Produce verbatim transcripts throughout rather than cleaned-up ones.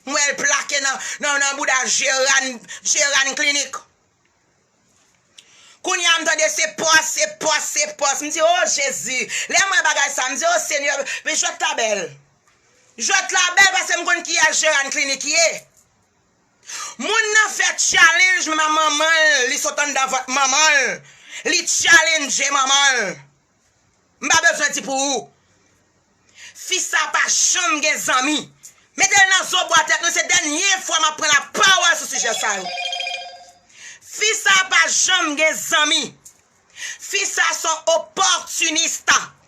M wè l plake nan, nan, nan bouda Jeran, Jeran Klinik. Kounye a m tande se pòs, se pòs, se pòs. M di, "O Jezi." Lè m wè bagay sa, m di, "O Senyè, men jwèt la bèl." Jwèt la bèl paske m konn kiyès Jeran Klinik ye. Moun nan fè challenge, men manman l, li sot anndan vant manman l. Li challenge manman l. M pa bezwen di pou ou. Fi sa pa janm gen zanmi. Mete l nan zo bwa tèt nou, se dènye fwa m ap pran lapawòl sou sijè sa yo. Fi sa pa janm gen zanmi. Fi sa se yon opòtinis.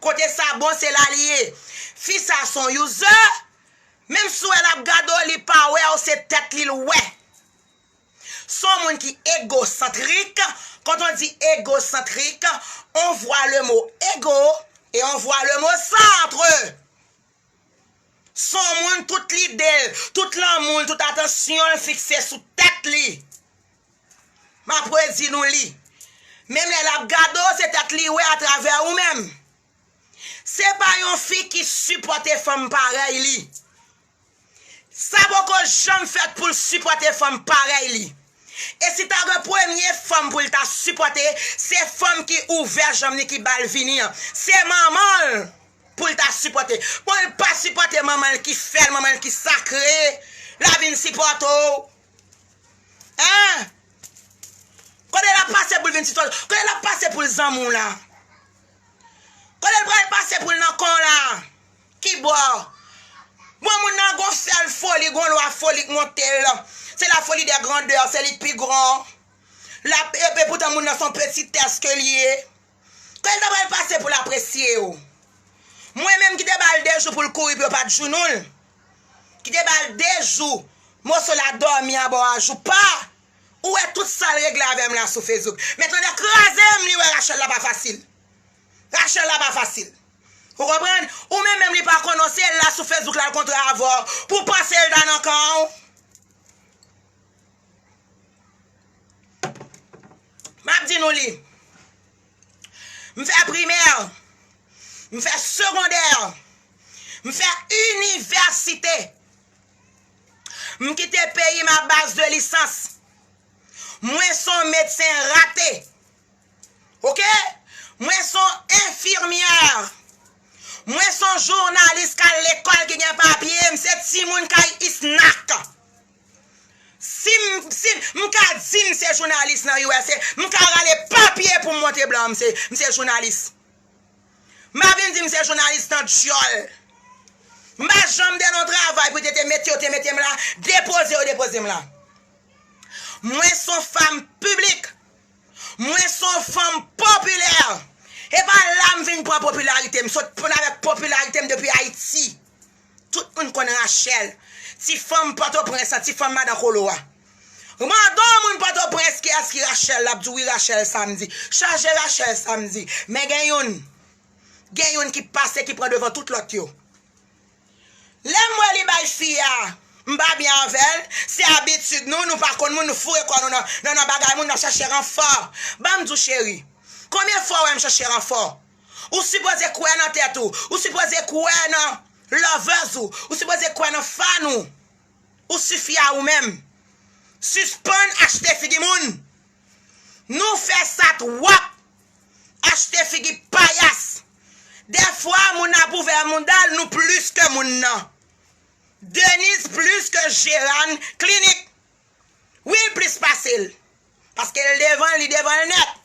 Kote sa bon, se la li ye. Fi sa se yon user. Menm si w wè l ap gade w, li pa wè w, se tèt li l wè. Se yon moun ki egosantrik. Quand on dit égocentrique, on voit le mot égo et on voit le mot centre. Se yon moun, tout lide l, tout lanmou l, tout atansyon l fikse sou tèt li. M ap redi nou li. Menm lè l ap gade w, se tèt li wè atravè ou menm. Se pa yon fi ki sipòte fanm parèy li. Sa poko janm fèt pou l sipòte fanm parèy li. E si ta gen premye fanm pou l ta sipòte, se fanm ki ouvè janm li ki ba l vini an. Se manman l pou l ta sipòte. Bon, l pa sipòte manman l ki fè l, manman l ki sakre. L a vin sipòte w. Hein? Kote l ap pase pou l vin sipòte w? Kote l ap pase pou l zanmi w la? Kote l pral pase pou l nan kò w la? Ki bò? Bon, moun nan gon sèl foli, gon lwa foli k monte l. C'est la folie des grandeurs, se li k pi gran. L ap, e, e poutan moun nan se yon petitès ke l ye. Kote l ta pral pase pou l apresye w? Mwen menm ki te ba l de jou pou l kouri pou yo pa t jounou l. Ki te ba l de jou, moso l a dòmi anba yon ajoupa. Ou wè tout sa l regle avè m la sou Facebook. Men tande kraze m, li wè Rachel la pa fasil. Rachel la pa fasil. Ou konprann? Ou menm menm li pa konnen w, se la sou Facebook la l kontre avè w. Pou w panse l ta nan kan w. M ap di nou li. M fè primè. M fè segondè. M fè inivèsite. M kite peyi m a baz de lisans. Mwen se yon medsen rate. Oke? Mwen se yon enfimyè. Mwen se yon jounalis k al lekòl ki gen papye. M se timoun kay Isnak. Si m, si m ka di m se jounalis nan U S A, m ka rale papye pou m montre blan m se, m se jounalis. M pa vin di m se jounalis nan djòl. M pa janm te nan travay pou te, te mete yo te mete m la, depoze yo depoze m la. Mwen se yon fanm piblik. Mwen se yon fanm popilè. E pa la m vin pran popilarite m. Sot pran avèk popilarite m depi Ayiti. Tout moun konn Rachel. Ti fanm Pòtoprens lan, ti fanm madan Kolo a. Mande yon moun Pòtoprens kiyès ki Rachel, l ap di w wi Rachel Samdi. Chaje Rachel Samdi. Men gen youn. Gen youn ki pase, ki pran devan tout lòt yo. Lè m wè li bay fi a, m pa byen avè l, se abitid nou, nou pa konn moun, nou foure kò nou nan, nan, nan bagay moun, n ap chache ranfò. Ban m di w cheri, konbyen fwa w wè m chache ranfò? Ou sipoze kwè nan tèt ou, ou sipoze kwè nan lovers ou, ou sipoze kwè nan fan ou. Ou sifi a ou menm. Sispann achte figi moun. Nou fè sa twòp. Achte figi payas. Dèfwa, moun ap ouvè mouda l, nou plis ke moun nan. Denise plis ke Jeran Klinik. Wi, l plis pase l. Paske l devan l, li devan l nèt.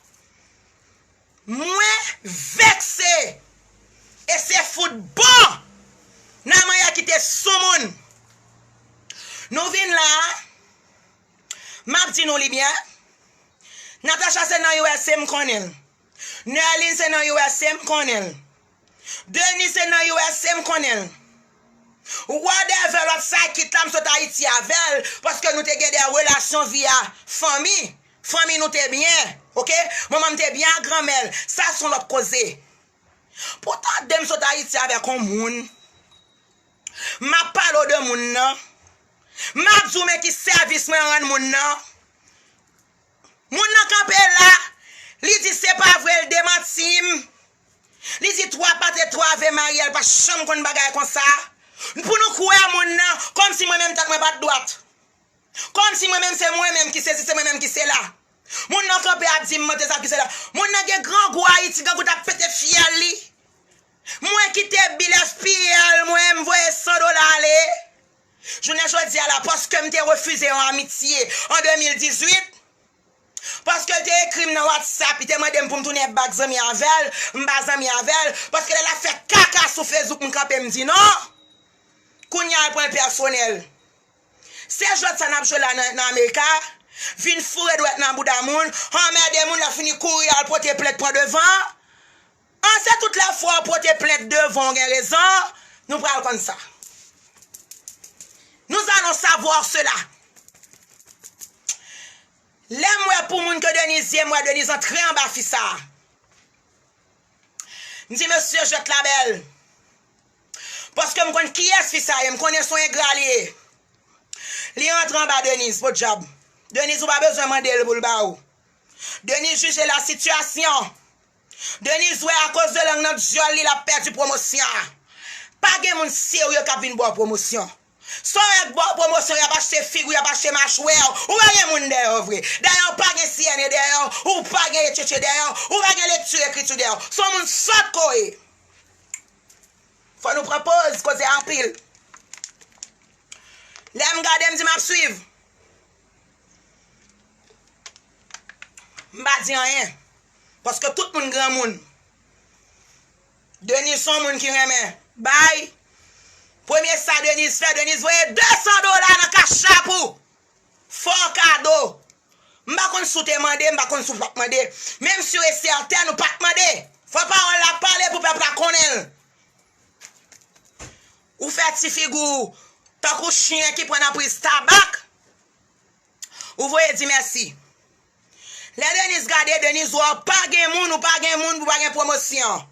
Mwen vekse. E se fout bon nan manyè ki te sou moun. Nou vin la, m ap di nou li byen. Natacha se nan U S A m konnen l. Nerline se nan U S A m konnen l. Denis se nan U S A m konnen l. Whatever lòt sa kit la m sot Ayiti avè l, paske nou te gen de relasyon via fanmi. Fanmi nou te byen, oke? Manman m te byen ak granmè l. Sa se yon lòt koze. Pou tande m sot Ayiti avèk yon moun, m ap pale w de moun nan. M ap di w men ki sèvis mwen rann moun nan. Moun nan kanpe la, li di se pa vre, l demanti m. Li di twa pate twa ve Maryèl pa janm konn bagay konsa. Pou nou kwè moun nan, kò Kòmsi mwen menm tèt mwen pa t dwat. Kòmsi mwen menm se mwen menm ki sesi, se mwen menm ki sela. Moun nan kanpe ap di m mwen te sa ki sela. Moun nan gen grangou Ayiti, grangou t ap pete fyèl li. Mwen kite bil F P L mwen, m voye san dola ale. Jounen jodi a la, paske m te refize yon amitye an de mil dizuit, paske l te ekri m nan WhatsApp, li te mande m pou m tounen bak zanmi avè l, m pa zanmi avè l, paske lè l ap fè kaka sou Facebook, m kanpe, m di non. Kounye a, l pran l pèsonèl. Se jwèt sa n ap jwe la nan, nan Amerika, vin foure dwèt nan bouda moun, anmède moun, lè fini kouri al pote plent pran devan. An, se tout lè fwa w pote plent devan w gen rezon, nou pral konn sa. Nous allons savoir cela. Lè m wè pou moun ke Deniz ye, m wè Deniz antre anba fi sa a. M di, mesye, jwèt la bèl. Paske m konn kiyès fi sa ye, m konnen se yon engra li ye. Li antre anba Deniz, podyab. Deniz, ou pa bezwen mande l pou l ba ou. Deniz jije la sitiyasyon. Deniz wè akoz de lang nan dyòl li, l ap pèdi pwomosyon an. Pa gen moun serye k ap vin ba w pwomosyon. Sa w wè k ba w pwomosyon, y ap achte figi w, y ap achte machwè w. Ou pa gen moun dèyè w vre. Dayè, ou pa gen C N A dèyè w, ou pa gen etchetche dèyè w, ou pa gen lekti ekriti dèyè w. Se yon moun sòt ke w ye. Fò nou pran poz, koze anpil. Lè m gade, m di m ap swiv. M pa di anyen. Paske tout moun granmoun. Deniz se yon moun ki renmen bay. Premye sa Deniz fè, Deniz voye de san dola nan Cash App ou. Fò kado. M pa konn si w te mande, m pa konn si w p ap mande. Menm si w e sètèn, ou pa t mande. Fò pawòl la pale pou pèp la konnen l. Ou fè ti figi w tankou chen ki pran nan priz tabak. Ou voye di mèsi. Lè Deniz gade, Deniz wè w pa gen moun, ou pa gen moun, ou pa gen pwomosyon.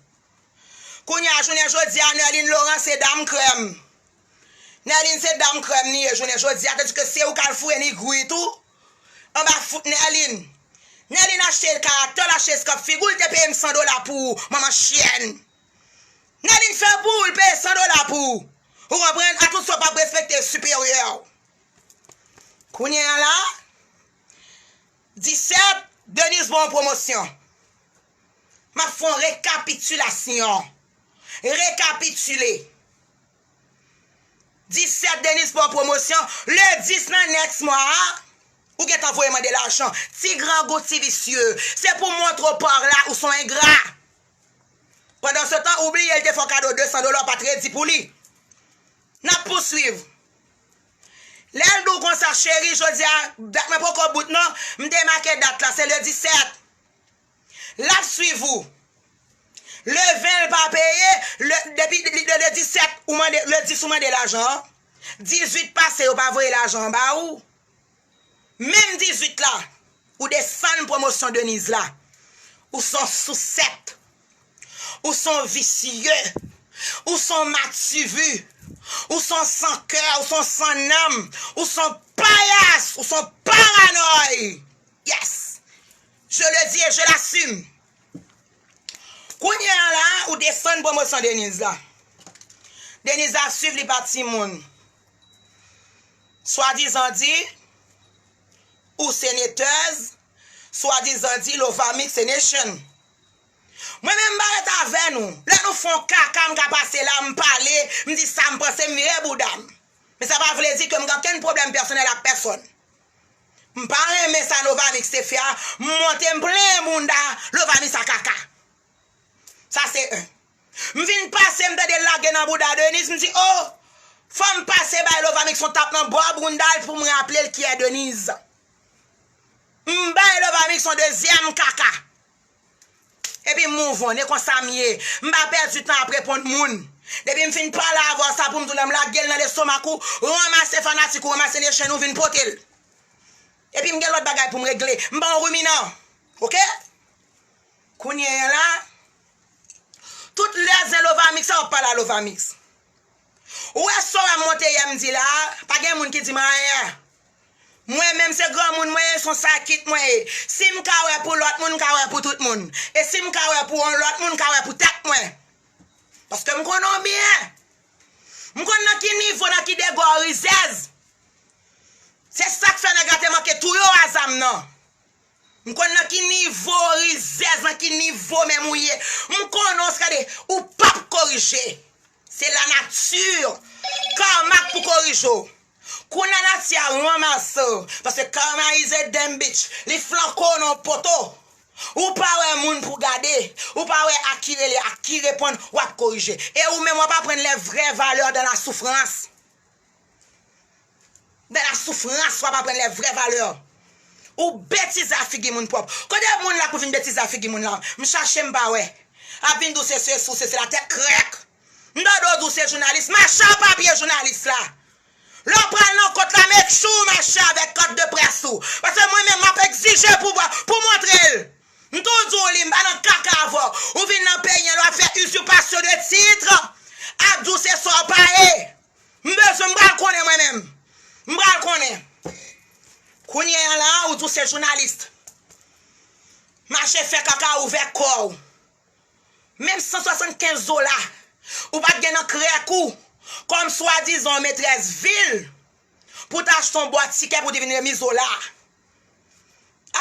Kounye a, jounen jodi a, Nerline Laurent se dam krèm. Nerline se dam krèm li ye jounen jodi a, tandike se ou k al foure nigwit ou anba fout Nerline. Nerline achte karaktè, l achte eskòp figi w, l te peye m san dola pou ou, manman chyèn. Nerline fè pou ou, l peye san dola pou ou. Ou konprann? A tout sa w p ap respekte siperyè w. Kounye a la, disèt, Deniz ba w pwomosyon. M ap fè yon rekapitilasyon. Rekapitile. Disèt, Deniz ba w pwomosyon. Le dis nan next mwa a, ou gentan voye mande lajan. Ti grangou, ti visye. Se pou montre w pa w la, ou se yon engra. Pandansetan, ou bliye l te fè w kado de san dola, w pa t redi pou li. N ap pouswiv. Lè l di w konsa, cheri, jodi a, dat mwen poko bout non, m te make dat la, se le disèt. L ap swiv ou. Le ven l pa peye, le, depi le, le, le disèt, ou mande, le dis ou mande lajan an. Dizuit pase, yo pa voye lajan an ba ou. Menm dizuit la, ou desann pwomosyon Deniz la. Ou se yon sousèt. Ou se yon visye. Ou se yon mativu. Ou se yon sankè. Ou se yon sannanm. Ou se yon payas. Ou se yon paranòy. Yes. Je le dis et je l'assume. Kounye a la, ou desann pwomosyon Deniz la. Deniz ap swiv li pa timoun. Swadizan di, ou se netèz, swadizan di Lovamix se nation. Mwen menm m pa ret avè nou. Lè nou fè yon kaka, m ka pase la, m pale, m di sa m panse, m vire bouda m. Men sa pa vle di ke m gen okenn pwoblèm pèsonèl ak pèsòn. M pa renmen sa Lovamix te fè a, m monte m plenyen bounda Lovamix a kaka. Sa se en. M vin pase, m tande l lage nan bouda Deniz, m di, oh, fò m pase bay Lovamix yon tap nan bò bounda l pou m raple l kiyès Deniz. M bay Lovamix yon dezyèm kaka. Epi m move on, e konsa m ye. M pa pèdi tan ap reponn moun. Depi m fin pale avè w sa pou m di w lè m lage l nan lestomak ou, ranmase fanatik ou, ranmase nation ou vin pote l. Epi m gen lòt bagay pou m regle. M pa yon ruminan. Oke? Kounye a la, tout lè zen Lovamix sa w ap pale a Lovamix. Ou wè sa w wè m monte yè m di la, pa gen moun ki di m anyen. Mwen menm se granmoun mwen ye, se yon sakit mwen ye. Si m ka wè pou lòt moun, m ka wè pou tout moun. E si m ka wè pou yon lòt moun, m ka wè pou tèt mwen. Paske m konnen w byen. M konn nan ki nivo, nan ki degre rizèz. Se sa k fè nèg la te manke touye w a zam nan. M konn nan ki nivo rizèz, nan ki nivo menm ou ye. M konnen w, gade, ou p ap korije. Se lanati. Karma k pou korije w. Kou lanati a ranmase w. Paske karma is a damn bitch. Li flanke w nan yon poto. Ou pa wè moun pou gade. Ou pa wè a ki rele, a ki reponn, w ap korije. E ou menm w ap aprann les vraies valeurs dans la souffrance. Dans la souffrance, w ap aprann les vraies valeurs. Ou betize a figi moun pwòp. Kote moun la pou vin betize a figi moun la? M chache m pa wè. Ap vin di w se sesi, w se sela, tèt krèk. M tande w di w se jounalis. Mache a papye jounalis la. Lè w pral nan kont la, make sure w mache avèk kòt de près ou. Paske mwen menm, m ap egzije pou, pou montre l. M tou di w li, m pa nan kaka avè w. Ou vin nan peyi an, lè w ap fè usurpation de titre, ap di w se sa w pa ye. M bezwen, m pral konnen mwen menm. M pral konnen. Kounye a la, ou di w se jounalis. Mache fè kaka, ouvè kò w. Menm san swasannkenz dola, ou pa t gen nan krèk ou, kòm swadizan yon metrès vil, pou w t achte yon bwat tikè pou w te vin remize w la.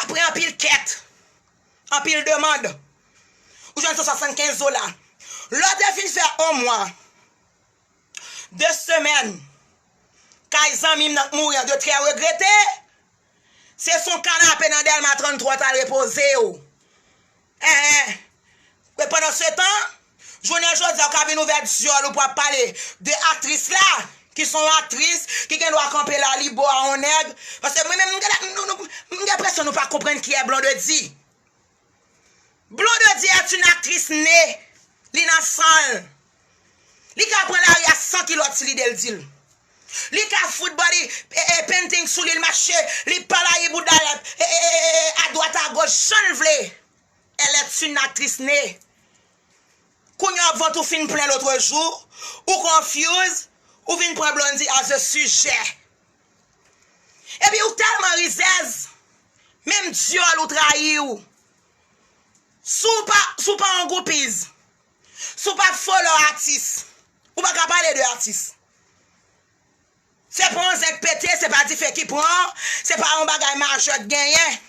Apre anpil kèt, anpil demann, ou jwenn san swasannkenz dola. Lè w te fin fè yon mwa, de semèn, kay zanmi m nan k mouri an, de trè regrete, se sou yon kanape nan Dèlma tranntwa w t al repoze w. Enhen. E pandan se tan, jounen jodi a, ou ka vin ouvè dyòl ou pou ap pale de aktris la, ki se yon aktris ki gen dwa kanpe la, li bo a yon nèg. Paske mwen menm, m gen, nou, nou, m gen enpresyon nou pa konprann kiyès Blondedy. Blondedy est une actrice née. Li nan san l. Li ka pran lari a san kilòt si lide l di l. Li ka fout body, e, e, painting sou li, l mache, li palayi bouda l, e, e, e, e, adwat agoch, jan l vle. Elle est une actrice née. Kounye a w ap vant ou fin plen lòt jou, ou confuse, ou vin pran Blondedy as a sujet. Epi ou tèlman rizèz, menm dyòl ou trayi w. Si w pa, si w pa yon groupies, si w pa follow atis, ou pa ka pale de atis. Se pa yon zen k pete, se pa dife ki pran, se pa yon bagay majè k genyen.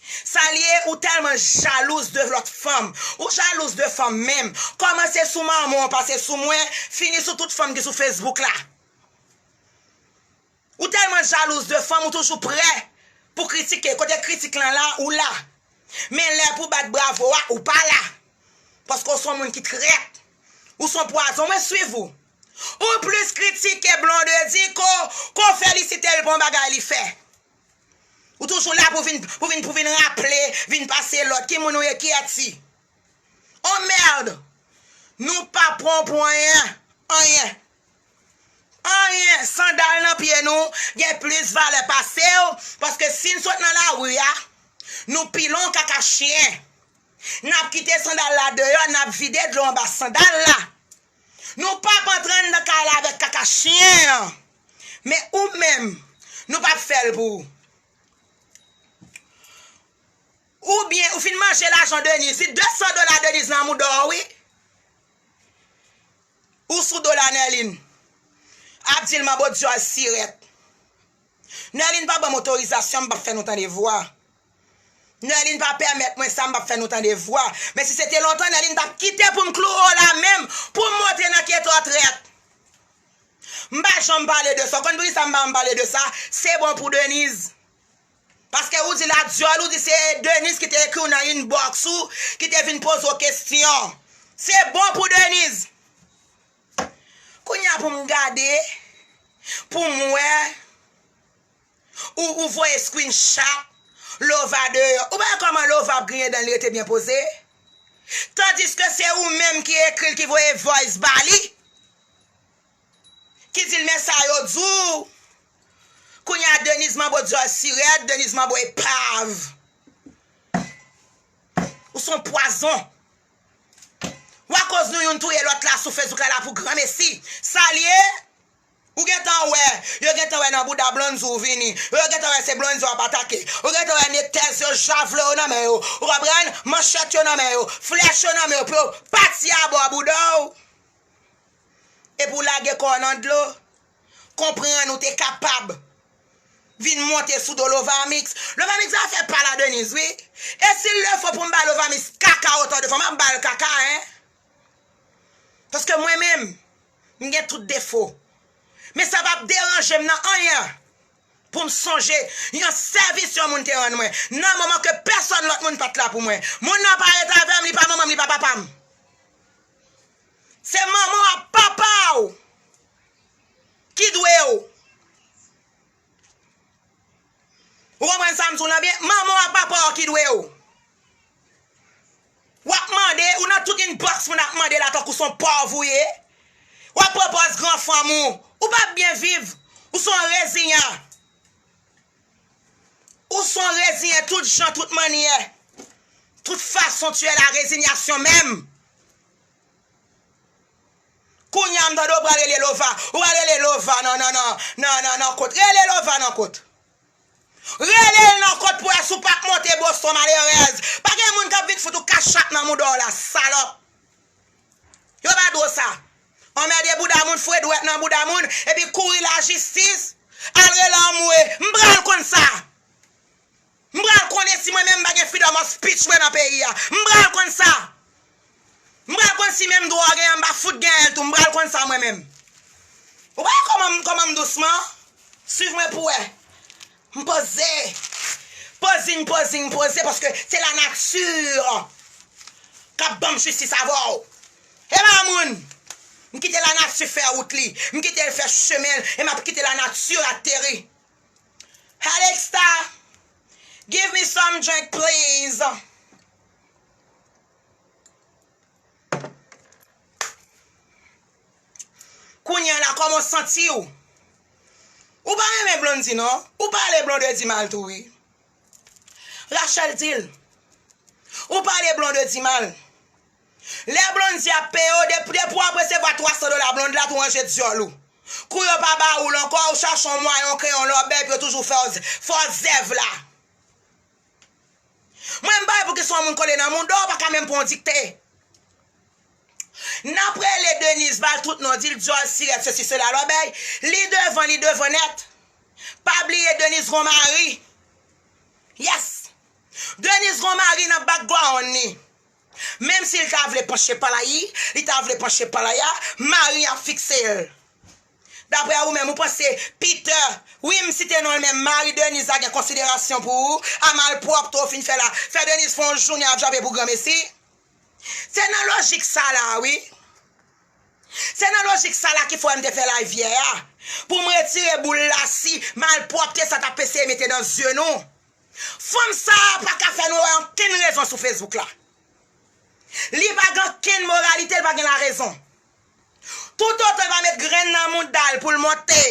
Sa l ye, ou tèlman jalouz de lòt fanm. Ou jalouz de fanm menm. Kòmanse sou manman w, pase sou mwen, fini sou tout fanm ki sou Facebook la. Ou tèlman jalouz de fanm, ou toujou prè pou kritike. Kote kritik lan la, ou la. Men lè pou bat bravo a, ou pa la. Paske w se yon moun ki trèt. Ou se yon pwazon, mwen swiv ou. Ou plis kritike Blondedy ke w, ke w felisite l pou yon bagay li fè. Ou toujou la pou vin, pou vin, pou vin raple, vin pase lòd. Ki moun ou ye? Kiyès ou? Oh merde! Nou pa pran w pou anyen. Anyen. Anyen. Sandal nan pye nou gen plis valè pase w, paske si n sot nan lari a, nou pile yon kaka chen. N ap kite sandal la deyò, n ap vide dlo anba sandal la. Nou p ap antre anndan kay la avèk kaka chen an. Men ou menm, nou p ap fè l pou ou. Oubyen ou fin manje lajan Denise, li de san dola Denise nan mouda w wi. Ou sou do la Nerline. Ap di l manbo dyòl sirèt. Nerline pa ban m otorizasyon, m p ap fè nou tande vwa. Nerline pa pèmèt mwen sa, m p ap fè nou tande vwa. Men si se te lontan, Nerline t ap kite pou m klouwe w la menm, pou m montre nan ki eta w trèt. M pa janm pale de sa. Ou konn poukisa m pa janm pale de sa? Se bon pou Denise. Paske ou di l a dyòl, ou di se Denise ki te ekri w nan inbox ou, ki te vin poze w kesyon. Se bon pou Denise. Kounye a pou m gade, pou m wè, ou, ou voye screenshot Lova deyò. Ou pa wè kòman Lova ap griyen dan l, li rete byen poze? Tandiske se ou menm ki ekri l, ki voye voice ba li, ki di l men sa yo di w. Kounye a Denise manbo dyòl sirèt, Denise manbo epav. Ou se yon pwazon. Ou akoz nou youn touye lòt la sou Facebook la, la pou granmesi. Sa l ye? Ou gentan wè, yo gentan wè nan bouda Blondy ou vini. Yo gentan wè se Blondy w ap atake. Ou gentan wè netèz yo, javlo yo nan men yo. Ou konprann? Manchèt yo nan men yo. Flèch yo nan men yo pou yo pati abò bouda w. Epi w lage kò w nan dlo. konprann, ou te kapab vin monte sou do Lovamix. Lovamix a fè pa la Denise, wi. E si l le fo pou m ba Lovamix kaka otan de fwa, m ap ba l kaka, en. Paske mwen menm, m gen tout defo. Men sa p ap deranje m nan anyen pou m sonje yon sèvis yon moun te rann mwen, nan moman ke pèsòn lòt moun pa t la pou mwen. Moun nan pa ret avè m, li pa manman m, li pa papa m. Se manman w ak papa w ki dwe w. Ou konprann sa m di w lan byen? Manman w ak papa w ki dwe w. W ap mande, ou nan tout inbox moun ap mande la tankou se yon pòv ou ye. W ap pran pòz gran fanm ou. Ou p ap byen viv. Ou se yon reziyen. Ou se yon reziyen tout jan, tout mannyè. Tout fason, tu es la résignation menm. Kounye a m tande w pral rele Lova. Ou pral rele Lova nan, nan, nan, nan, nan, nan kot. Rele Lova nan kot. Rele l nan kot pou wè si w p ap monte Boston malerèz. Pa gen moun k ap vin fout ou kachap nan mouda w la, salòp. Yo pa di w sa. Anmède bouda moun, foure dwèt nan bouda moun, epi kouri lajistis, al rele anmwe. M pral konn sa. M pral konnen si mwen menm m pa gen freedom of speech mwen nan peyi a. M pral konn sa. M pral konn si menm dwa w genyen an m pa fout genyen l tou. M pral konn sa mwen menm. Ou pa wè kòman m, kòman m dousman? Swiv mwen pou wè. M poze. Poze, m poze, m poze paske se lanati k ap ban m jistis avè w. E pa moun. M kite lanati fè wout li. M kite l fè chemen l e m ap kite lanati ateri. Alexa, give me some drink, please. Kounye a la, kòman w santi w? Ou pa renmen Blondedy, non? Ou pale Blondedy mal tou, wi. Rachel di l. Ou pale Blondedy mal. Lè Blondedy ap peye w, depi, depi w ap resevwa twa san dola Blondedy la tou ranje dyòl ou. Kou yo pa ba ou l ankò, ou chache yon mwayen, yon kreyon, lòbèy pou yo toujou fè w, fè w zèv la. Mwen m pa wè poukisa yon moun kole nan mouda w, ou pa ka menm pran yon dikte. N ap rele Denise, ba l tout non, di l dyòl, sirèt, sesi, sela, lòbèy. Li devan, li devan nèt. Pa bliye Denise gon mari. Yes. Denise gon mari nan background li. Menm si l ta vle panche pa la, li ta vle panche pa la, mari ap fikse l. Daprè ou menm, ou panse Peter, wi, m site non l, men mari Denise la gen konsiderasyon pou ou, a malpwòpte w fin fè la, fè Denise fè yon jounen ap jape pou granmesi? Se nan lojik sa la, wi. Se nan lojik sa la ki fè m te fè live yè a, pou m retire boul lasi, malpwòpte sa t ap eseye mete nan zye nou. Fanm sa a pa ka fè nou wè ankenn rezon sou Facebook la. Li pa gen ankenn moralite, li pa gen larezon. Toutotan li pa met grenn nan mouda l pou l monte,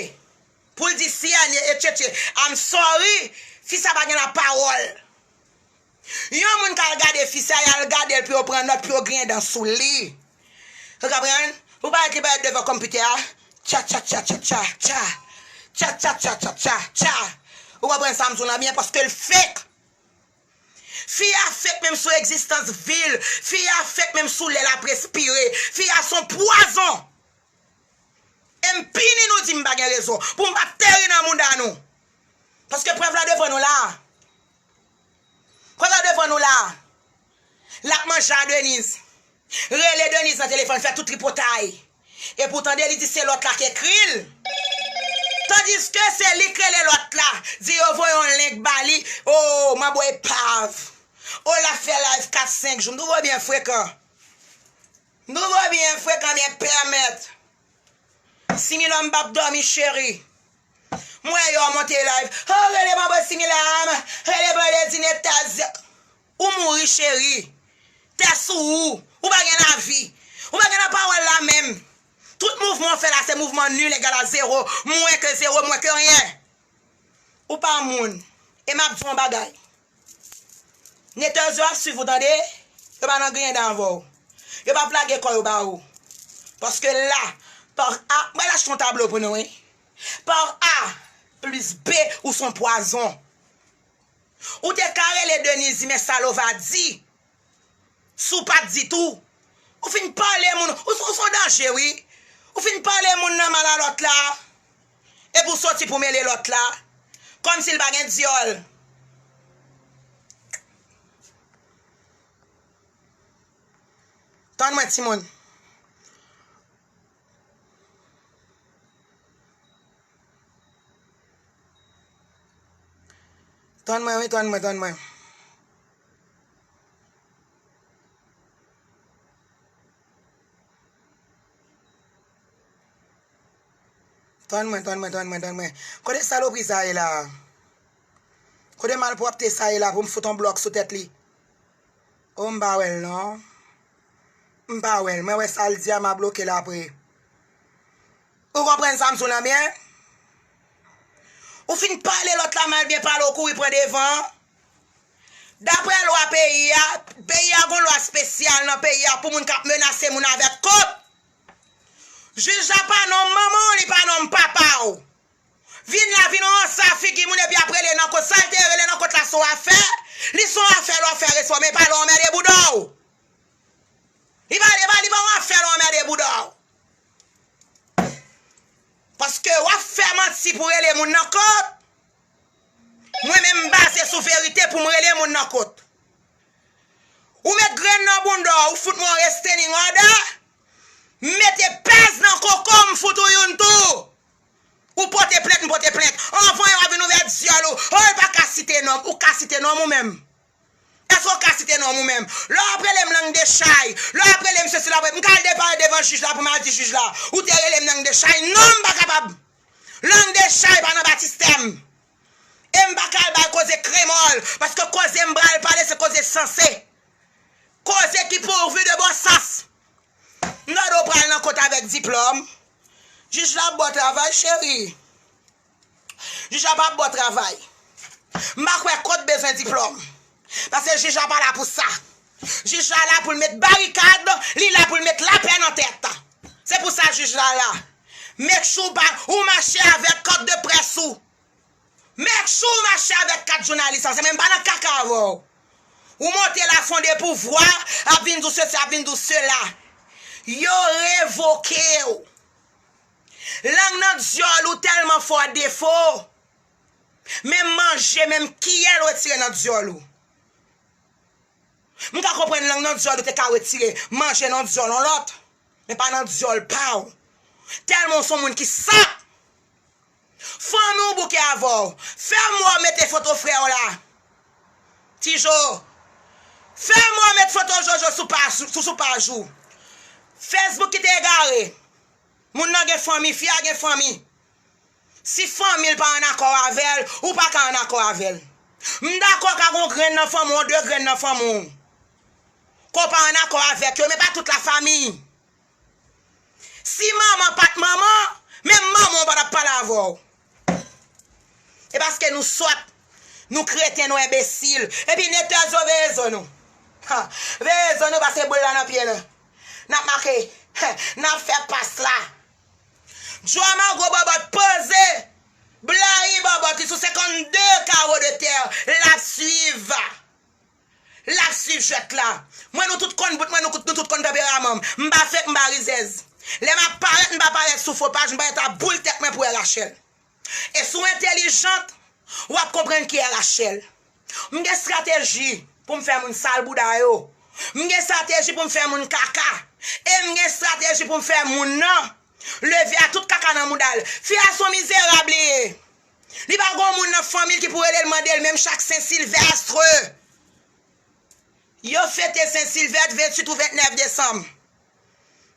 pou l di si Anie e tchetche, I'm sorry, fi sa pa gen lapawòl. Yon moun k al gade fi sa, y al gade l pou yo pran nòt, pou yo griyen dan sou li. Ou konprann? Ou pa wè ki parèt devan konpitè a? Tcha, tcha, tcha, tcha, tcha, tcha. Tcha, tcha, tcha, tcha, tcha, tcha. Ou konprann sa m di w lan byen? Paske l fake. Fi a fake menm sou egzistans vi l. Fi a fake menm sou lè l ap respire. Fi a se yon pwazon. E m pini nou di m pa gen rezon. Pou m pa teri nan mouda nou. Paske prèv la devan nou la. Prèv la devan nou la. L ap manje a Denise. Rele Denise nan telefòn, fè tout tripotay. Epi w tande li di se lòt la k ekri l. Tandiske se li k rele lòt la. Di yo voye yon link ba li. O, manbo epav. O, l ap fè live kat senk jou. M twouve w byen frekan. M twouve w byen frekan, byen pèmèt. Similò m p ap dòmi, cheri. M wè yo monte live. Oh, rele manbo Simila, rele Blondedy, Netaz. Ou mouri, cheri. Tès ou ou. Ou pa gen lavi. Ou pa gen nan pawòl la menm. Tout mouvman w fè la, se mouvman nil egal a zewo, mwen ke zewo, mwen ke ryen. Ou pa moun. E m ap di w yon bagay. Netèz yo ap swiv ou, tande. Yo pa nan griyen dan avè w. Yo p ap lage kò yo ba ou. Paske la, pa A, mwen achte yon tablo pou nou, wi. Pa A plis B, ou se yon pwazon. Ou te ka rele Denise, men sa Lova di. Si w pa t di tou. Ou fin pale moun, ou, ou se yon danje, wi. Ou fin pale moun nan mal a lòt la. ti pou mele lòt la. Kòmsi l pa gen dyòl. Tann mwen, timoun. Tann mwen, wi, tann mwen, tann mwen. Tann mwen, tann mwen, tann mwen, tann mwen. Kote salopri sa ye la? Kote malpwòpte sa ye la pou m fout on blòk sou tèt li? O, m pa wè l non. M pa wè l. Mwen wè sa l di a, m a bloke l apre. Ou konprann sa m sou nan byen? Ou fin pale lòt la mal, byen pale, ou kouri pran devan. Daprè lwa peyi a, peyi a gon lwa espesyal nan peyi a pou moun k ap menase moun avèk kòd. Jij la pa nonm manman w, li pa nonm papa w. Vin la, vin ranse a figi moun epi ap rele nan kòd. Sa l te rele nan kòd la se yon afè. Li se yon afè lè w fè respè w, men pa lè w anmède bouda w. Li pa, li pa, li pa yon afè lè w anmède bouda w. Paske w ap fè manti pou rele moun nan kòd. Mwen menm m baze sou verite pou m rele moun nan kòd. Ou met grenn nan bounda w, ou fout mwen yon restraining order. M mete pèz nan koko, m fout ou youn tou. Ou pote plent, m pote plent. Anvan yo a vin ouvè dyòl ou. Oh, li pa ka site non m. Ou ka site non m ou menm? Èske w ka site non m ou menm? Lè w ap rele m lang de chay, lè w ap rele m sesi, lè w ap rele m, m ka al devan, devan jij la pou m al di jij la, ou te rele m lang de chay. Non, m pa kapab. Lang de chay pa nan batistè m. E m pa ka al bay koze kremòl, paske koze m pral pale se koze sanse. Koze ki pouvri de bon sans. M tande w pral nan kòd avèk diplòm. Jij la ap ba w travay, cheri. Jij la p ap ba w travay. M pa kwè kòd bezwen diplòm. Paske jij la pa la pou sa. Jij la la pou l met barikad, li la pou l met lapè nan tèt. Se pou sa jij la la. Make sure w pa, ou mache avèk kòd de près ou. Make sure w mache avèk kat jounalis la. Se menm pa nan kaka avè w. Ou monte la fon de pouvwa, ap vin di w sesi, ap vin di w sela. Yo revoke w. Lang nan dyòl ou tèlman fè w defo. Menm manje, menm kiyè l retire nan dyòl ou. M ka konprann lang nan dyòl ou te ka retire manje nan dyòl yon lòt, men pa nan dyòl pa w. Tèlman w se yon moun ki sòt. Fanmi w bouke avè w. Fè m wè w mete foto frè w la. Ti Jo. Fè m wè w met foto Jojo sou paj, sou, sou paj ou. Facebook ki te egare. Moun nan gen fanmi, fi a gen fanmi. Si fanmi l pa an akò avè l, ou pa ka an akò avè l. M dakò ka gon grenn nan fanmi w, de grenn nan fanmi w. Ke w pa an akò avèk yo, men pa tout lafanmi. Si manman pa t manman, menm manman w pa t ap pale avè w. E paske nou sòt, nou kreten, nou enbesil. Epi netèz yo veye zo nou. Ha, veye zo nou paske boul la nan pye nou. N ap make, n ap fè pas la. Djòl Mango Bòbòt poze. Blayi Bòbòt, li sou senkannde kawo de tè. L ap swiv. L ap swiv jwèt la. Mwen, nou tout konn bout mwen, nou, nou tout konn tanperaman m. M pa fake, m pa rizèz. Lè m ap parèt, m pa parèt sou fo paj, m parèt ak boul tèt mwen pou wè Rachel. E si w entèlijant, w ap konprann kiyès Rachel. M gen estrateji pou m fè moun sal bouda yo. M gen estrateji pou m fè moun kaka. E m gen estrateji pou m fè moun nan leve a tout kaka nan mouda l. Fi a se yon mizerab li ye. Li pa gon moun nan fanmi l ki pou rele l mande l menm chak Sen Silvèst. Yo fete Sen Silvèst venntuit ou ventnèf desanm.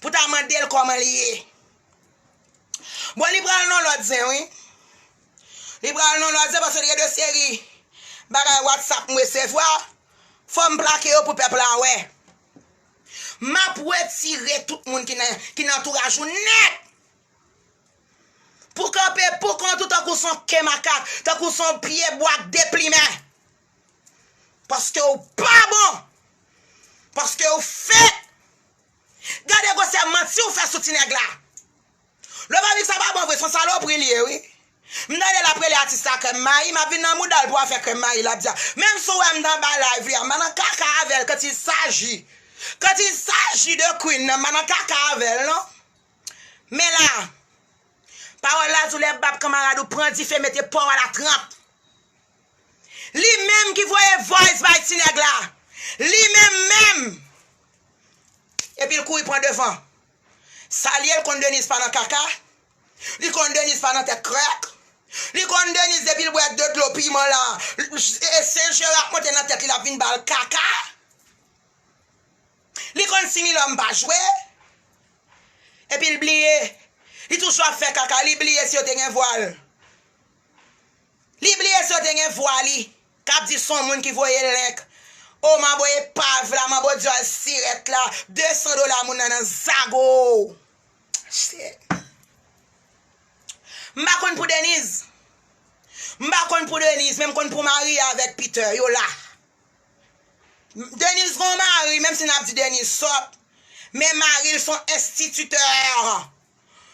Pou ta mande l kòman li ye. Bon, li pral nan lòt zen, wi. Li pral nan lòt zen paske li gen de seri bagay WhatsApp m resevwa. Fò m plake yo pou pèp la wè. M ap retire tout moun ki nan, ki nan antouraj ou nèt. Pou kanpe pou kont ou tankou se yon ke makak, tankou se yon pye bwa k deplimen. Paske w pa bon. Paske w fake. Gade gwosè manti w fè sou ti nèg la. Lè w pa di sa pa bon vre, se yon salopri li ye, wi. M tande l ap rele atis la krèm mayi, m ap vin nan mouda l pou afè krèm mayi l ap di a. Menm si w wè m t anba live li a, m pa nan kaka avè l quand il s'agit. Quand il s'agit de Queen nan, m pa nan kaka avè l, non. Men la, Pawòl la di w lè bab kanmarad ou pran dife, mete pa w a la tranp. Li menm ki voye voice bay ti nèg la. Li menm menm. Epi l kouri pran devan. Sa l ye, l konn Denise pa nan kaka. Li konn Denise pa nan tèt krèk. Li konn Denise depi l bwè de dlo piman la. E Sen Jera ap monte nan tèt li, l ap vin ba l kaka. Li konn si Milòm pa jwe. Epi l bliye. Li toujou ap fè kaka. Li bliye si yo te gen vwa l. Li bliye si yo te gen vwa li. K ap di se yon moun ki voye link. O, manbo epav la, manbo dyòl sirèt la. De san dola moun nan nan zago. Shit. M pa konn pou Denise. M pa konn pou Denise, men m konn pou Maria avèk Peter. Yo la. Denise gon mari, menm si n ap di Denise sòt, men mari l se yon enstititè.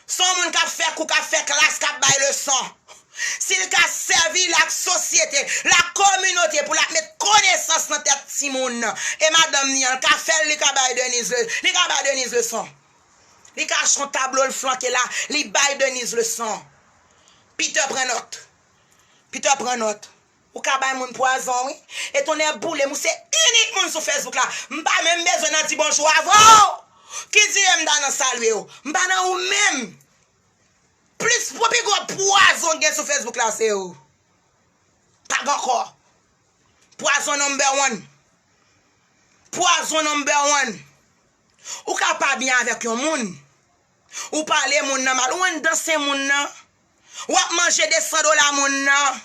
Se yon moun k ap fè kou, k ap fè klas, k ap bay leson. Si l ka sèvi lasosyete, lakominote pou l ap met konesans nan tèt timoun nan, e madanm li an, l ka fè l, li ka bay Denise le, li ka bay Denise leson. Li ka achte yon tablo, l flanke la, li bay Denise leson. Peter pran nòt. Peter pran nòt. Ou ka bay moun pwazon, wi. E tonnè boule m, ou se inik moun sou Facebook la. M pa menm bezwen nan di bonjou avè w. Ki di m ta nan salye w. M pa nan ou menm. Plis pou pi gwo pwazon gen sou Facebook la, se ou. Pa gen ankò. Pwazon number one. Pwazon number one. Ou ka pa byen avèk yon moun. Ou pale moun nan mal. Ou anndan sen moun nan. W ap manje de san dola moun nan.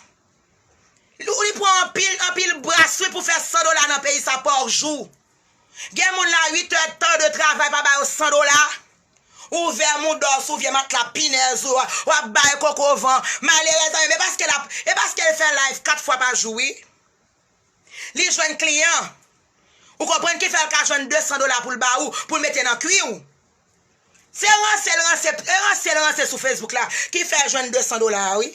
Li, li pran anpil, anpil bras, wi, pou fè san dola nan peyi sa pa jou. Gen moun la, uit èdtan de travay pa ba yo san dola. Ou ouvè mouda w sou vye matla pinèz ou, w ap bay koko van. Malerèz la, e paske l ap, e paske l fè live kat fwa pa jou, wi. Li jwenn kliyan. Ou konprann ki fè l ka jwenn de san dola pou l ba ou, pou l mete nan kwi w. Se ranse l ranse, e ranse l ranse sou Facebook la ki fè l jwenn de san dola a, wi.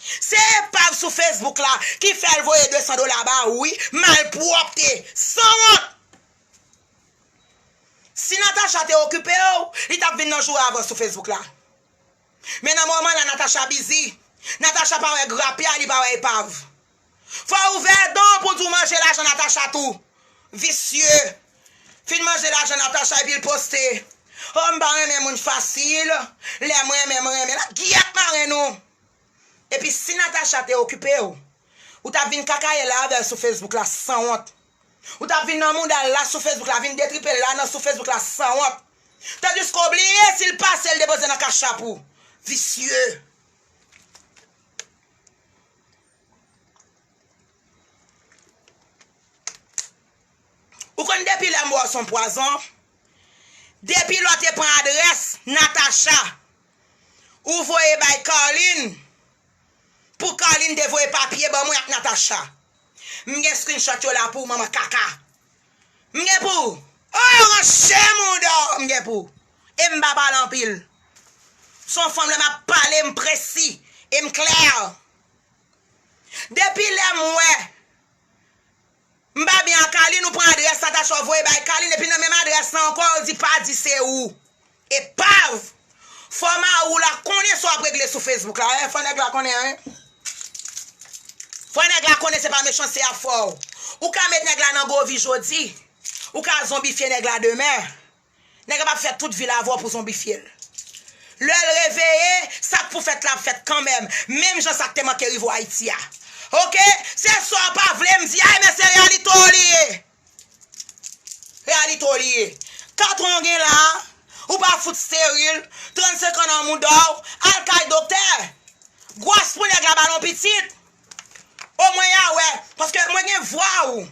Se epav sou Facebook la ki fè l voye de san dola ba ou, wi. Malpwòpte, sanwont. Si Natacha te okipe w, li t ap vin nan jou avan sou Facebook la. Men nan moman la, Natacha bizi. Natacha pa wè grapya, li pa wè epav. Fò w ouvè dan w pou di w manje lajan Natacha tou. Visye. Fin manje lajan Natacha epi l poste. O, m pa renmen moun fasil. Lè m renmen, m renmen. L ap gyèt mare nou. Epi si Natacha te okipe w, ou t ap vin kakaye la avè l sou Facebook la sanwont. Ou t ap vin nan mouda l la sou Facebook la, vin detripe l la nan sou Facebook la sanwont. Tandiske w bliye si l pase l depoze nan kachap ou. Visye. Ou konn depi lè m wè w se yon pwazon? Depi lè w te pran adrès Natacha, ou voye bay Carline, pou Carline te voye papye ban mwen ak Natacha. M gen screenshot yo la pou ou, manman kaka. M gen pou ou. Oh, ranse mouda w, m gen pou ou. E m pa pale anpil. Se yon fanm lè m ap pale, m presi, e m klè. Depi lè m wè m pa byen ak Carline, ou pran adrès Natacha, ou voye bay Carline, epi nan menm adrès lan ankò, ou di pa di se ou. Epav! Fò mari w la konnen sa w ap regle sou Facebook la, en, fò nèg la konnen, en. Fò nèg la konnen se pa mechanste y ap fè w. Ou ka met nèg la nan govi jodi, ou ka zonbifye nèg la demen. Nèg la p ap fè tout vi l avè w pou zonbifye l. Lè l reveye, sa k pou fèt la ap fèt kanmenm, menm jan sa k te manke rive w Ayiti a. Oke? Se sa w pa vle m di a, men se reyalite w li ye. Reyalite w li ye. Katran w gen la a, ou pa fout steril, trannsenk an nan mouda w, al kay doktè. Gwòs pou nèg la ba l yon pitit. Omwen y a wè, paske mwen gen vwa w.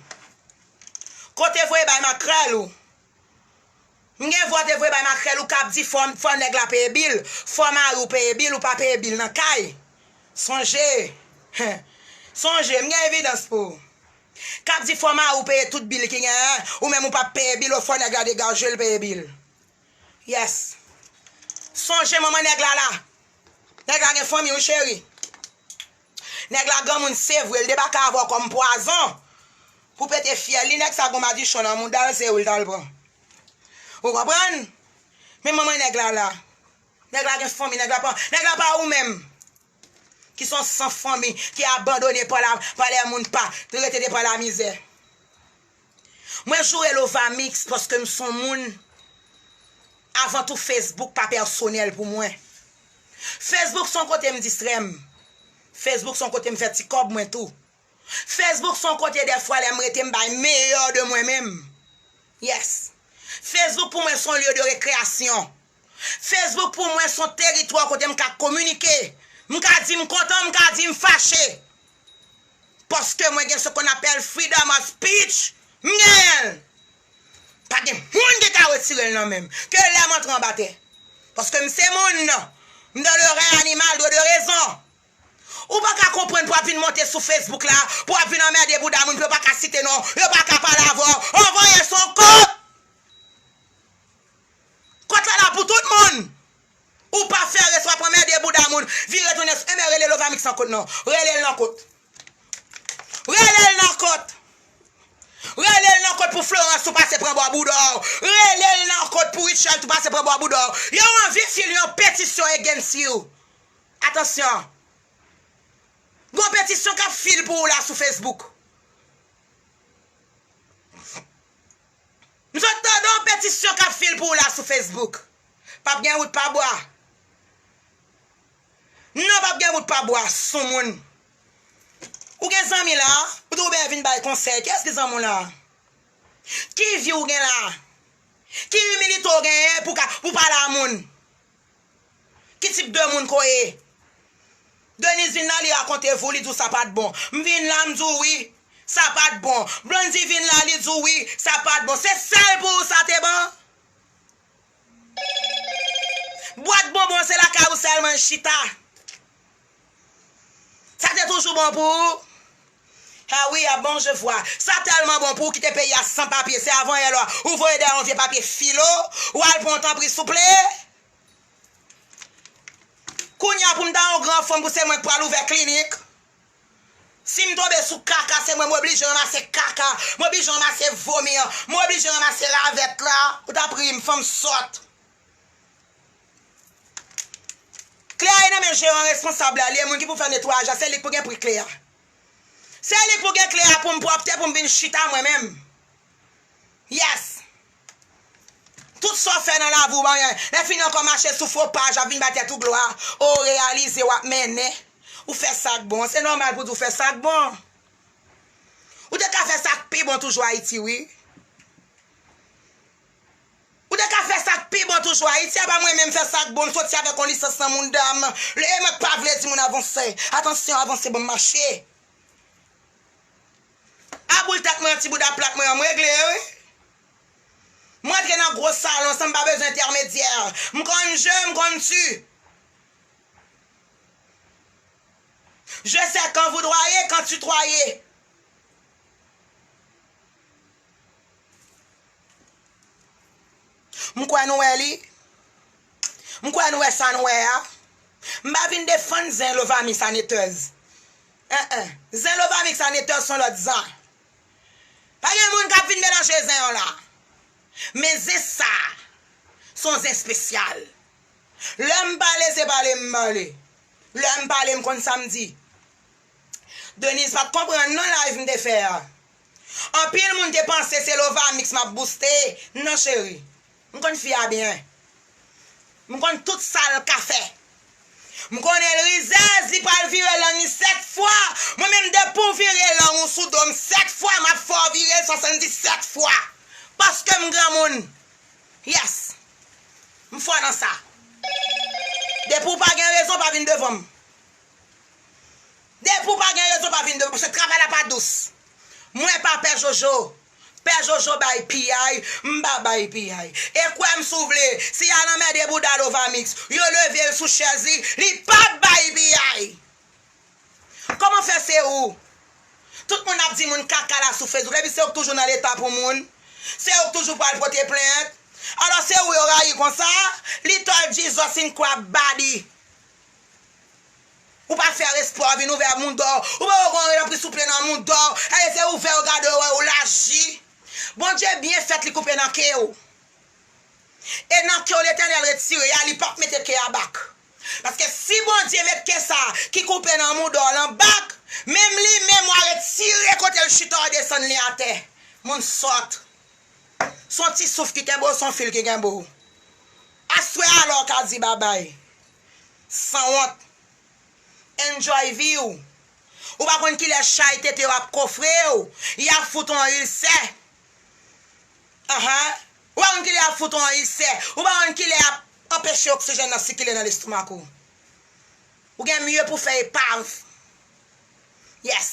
Kote voye bay makrèl ou? M gen vwa te voye bay makrèl ou k ap di fò, fò nèg la peye bil, fò mari w peye bil, ou pa peye bil nan kay. Sonje. Sonje, m gen evidans pou ou. K ap di fò mari w peye tout bil ki genyen, ou menm ou p ap peye bil, ou fò nèg la degaje l peye bil. Yes. Sonje manman nèg la la. Nèg la gen fanmi wi cheri. Nèg la granmoun se vre, l debake avè w kòm pwazon pou pete fyèl li, nèg sa gon madichon nan mouda l, se ou l t al pran. Ou konprann? Men manman nèg la la. Nèg la gen fanmi, nèg la pa, nèg la pa ou menm. Ki se yon san fanmi, ki abandone pa la, pa lè moun pa, ki rete de pa la mizè. Mwen joure Lovamix paske m se yon moun, avan tou Facebook pa pèsonèl pou mwen. Facebook se yon kote m distrè m. Facebook se yon kote m fè ti kòb mwen tou. Facebook se yon kote dèfwa lè m rete m bay meyè de mwen menm. Yes. Facebook pou mwen se yon lye de rekreyasyon. Facebook pou mwen se yon teritwa kote m ka kominike. M ka di m kontan, m ka di m fache. Paske mwen gen ce qu'on appelle freedom of speech. M genyen l. Pa gen moun ki ka retire l nan men m. Ke lè m antre anba tè. Paske m se moun. M dans le règne animal de, de raison. Ou pa ka konprann pou w ap vin monte sou Facebook la, pou w ap vin anmède bouda moun, pou yo pa ka site non, yo pa ka pale avè w. Anvoye son kòt! Kòt la la pou tout moun! Ou pa fè respè, w ap anmède bouda moun, vire tounen, enben rele Lovamix nan kòt non. Rele l nan kòt. Rele l nan kòt. Rele l nan kòt pou Florence ou pase pran bò bouda w. Rele l nan kòt pou Richard ou pase pran bò bouda w. Yo anvi file yon petisyon against you. Atansyon. Gon petisyon k ap file pou ou la sou Facebook. M sot tande yon petisyon k ap file pou ou la sou Facebook. P ap gen wout pa bwa. Non, p ap gen wout pa bwa, soumoun. Ou gen zanmi la, ou di w byen vin bay konsèy. Kiyès ki zanmi w la? Ki vi w gen la? Ki imilite w genyen pou ka, pou pale a moun? Ki tip de moun ke w ye? Denise vin la, li rakonte vou, li di w sa pa t bon. M vin la, m di w wi, sa pa t bon. Blondy vin la, li di w wi, sa pa t bon. Se sèl pou ou sa te bon? Bwat bonbon, se lakay ou sèlman l chita. Sa te toujou bon pou ou? Ah wi, ah bon, je vois. Sa tèlman bon pou ou kite peyi a san papye. Se avan yè lwa ou voye dèyè yon vye papye filo, ou al pran yon tanpri souple. Kounye a pou m ta yon gran fanm pou se mwen k pral ouvè klinik. Si m tonbe sou kaka, se mwen m oblije ranmase kaka, m oblije ranmase vomi an, m oblije ranmase ravèt la. Ou ta pri m, fanm sòt. Kle a e nan men jeran responsab la, li e moun ki pou fè netwayaj la, se li k pou gen pri kle a. Se li k pou gen kle a pou m pwòpte, pou m vin chita mwen menm. Yes. Tout sa w fè nan lavi w pa anyen. Lè fini ankò mache sou fo paj, ap vin bay tèt ou glwa. Ou reyalize w ap mennen. Ou fè sa k bon. Se nòmal pou di w fè sa k bon. Ou te ka fè sa k pi bon toujou Ayiti, wi. Ou te ka fè sa k pi bon toujou Ayiti, apa mwen menm fè sa k bon, m soti avèk yon lisans nan mouda m. Lè mwen pa vle di moun avanse. Atansyon, avanse ban m mache. A boul tèt mwen, an ti bouda plat mwen an, m regle, wi. M rantre nan gwo salon san m pa bezwen entèmedyè. M konn je, m konn tu. Je sais quand vous doyez, quand tu doyez. M kwè nou wè li. M kwè nou wè sa nou wè a. M pa vin defann zen Lovamix a netèz. En en. Zen Lovamix a netèz se yon lòt zen. Pa gen moun k ap vin melanje zen yo la. Men zen sa, se yon zen espesyal. Lè m pale, se pale m pale. Lè m pale, m konn sa m di. Denise pa t konprann non live m te fè a. Anpil moun te panse se Lovamix m ap bouste. Non, cheri. M konn fi a byen. M konn tout sa l ka fè. M konnen l rizèz, li pral vire lang li sèt fwa. Mwen menm, depi w vire lang ou sou do m sèt fwa, m ap fè w vire l swasanndisèt fwa. Paske m granmoun. Yes. M fò nan sa. Depi w pa gen rezon, pa vin devan m. Depi w pa gen rezon, pa vin devan m. Paske travay la pa dous. Mwen pa Pè Jojo. Pè Jojo bay piyay, m pa bay piyay. E kwè m si w vle, si y al anmède bouda Lovamix, yo leve l sou chèz li, li p ap bay piyay. Kòman fè se ou? Tout moun ap di moun kaka la sou Facebook, epi se ou k toujou nan leta pou moun. Se ou k toujou pral pote plent. Alò se ou yo rayi konsa? Little Jesus in crab body. Ou pa fè respè w vin ouvè mouda w. Ou pa wè w gen yon tanpri souple nan mouda w. Èske se ouvè yo gade w wè ou laji? Bondye byen fèt li koupe nan ke w. E nan kè w Letènèl retire a, li p ap mete kè a bak. Paske si Bondye met kè sa ki koupe nan mouda w lan bak, menm li menm w a retire kote l chita w desann li atè. Moun sòt. Se yon ti souf ki kenbe w, se yon fil ki kenbe w. Aswè a la w ka di babay. Sanwont. Enjoy vi w. Ou pa konn kilè chay tete w ap kofre w. Y ap fout w yon ilsè. Ahan. Ou pa konn kilè y ap fout w yon ilsè. Ou pa konn kilè y ap anpeche oksijèn nan sikile nan lestomak ou. Ou gen mye pou fè epav. Yes.